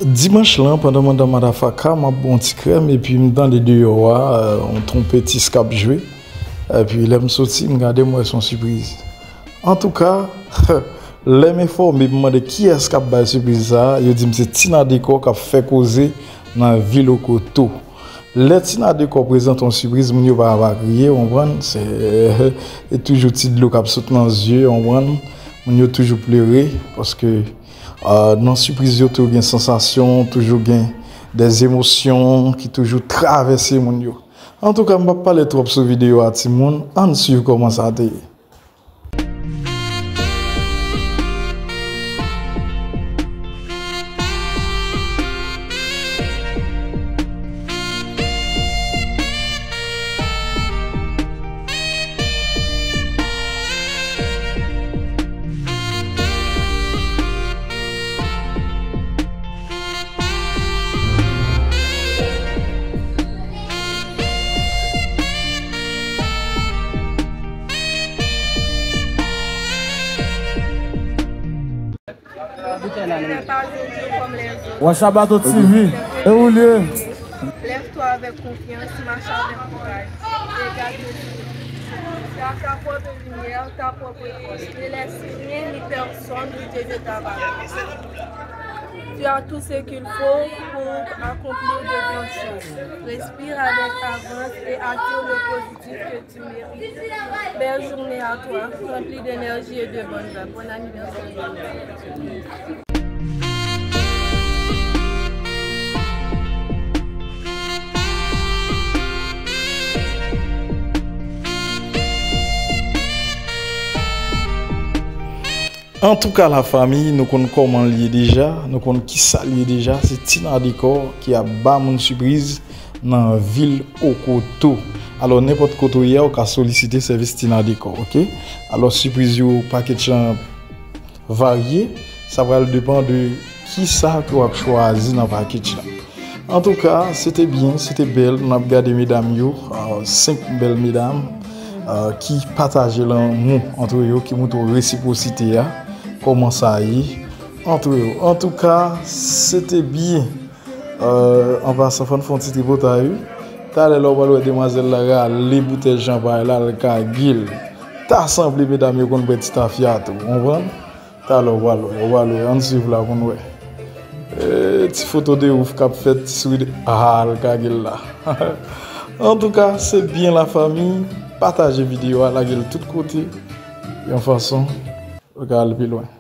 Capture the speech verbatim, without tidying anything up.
Dimanch lan, pandan m anndan Madafaka, m ap bwè yon ti krèm, epi m tande deyò a, euh, yon twonpetis k ap jwe. Epi lè m soti, m gade, m wè se yon sipriz. Antouka, lè m enfòme, m mande kiyès k ap bay sipriz sa a, yo di m se Tina Decor k ap fè koze nan vil Okoto. Lè Tina Decor prezante yon sipriz, moun yo pa, pa kriye, w konprann? Se, e toujou ti dlo k ap sot nan zye, w konprann? Moun yo toujou plere, paske, euh, nan sipriz yo toujou gen sansasyon, toujou gen dè emosyon ki toujou travèse moun yo. Antouka, m p ap pale twòp sou videyo a, timoun, ann swiv kòman sa te ye. Wash Abato T V, e ou l ye? Lève-toi avec confiance, marche avec courage. Regarde le ciel. Tu as ta propre lumière, ta propre force. Ne laisse rien ni personne douter de ta valeur. Tu as tout ce qu'il faut pour accomplir de grandes choses. Respire avec avance et attire le positif que tu mérites. Belle journée à toi, remplie d'énergie et de bonnes vibes. Bon anniversaire. Antouka, lafanmi, nou konn kòman l ye deja, nou konn kisa l ye deja. Se Tina Decor ki ap ba moun sipriz nan vil Okoto. Alò, nenpòt kote w ye a, ou ka solisite sèvis Tina Decor, oke? Alò, sipriz yo, pakèt lan varye, sa pral depann de kisa ke w ap chwazi nan pakèt lan. Antouka, se te byen, se te bèl. N ap gade medam yo, ah, senk bèl medam, ah, ki pataje lanmou antre yo, ki montre resipwosite a, kòman sa ye antre yo. Antouka, se te byen. Euh, an pasan, fò n fè yon ti tripotay, wi. Talè la, w pral wè demwazèl la rale boutèy chanpay la, l kage l. Ta sanble medam yo konn bwè ti tafya tou, w konprann? Talè w pral wè, w pral wè, ann swiv la pou n wè. Eh, ti foto de ouf k ap fèt, ti souri de, ah, l kage l la. Antouka, se byen lafanmi, pataje videyo a, lage l tout kote, yon fason, ou ka al pi lwen.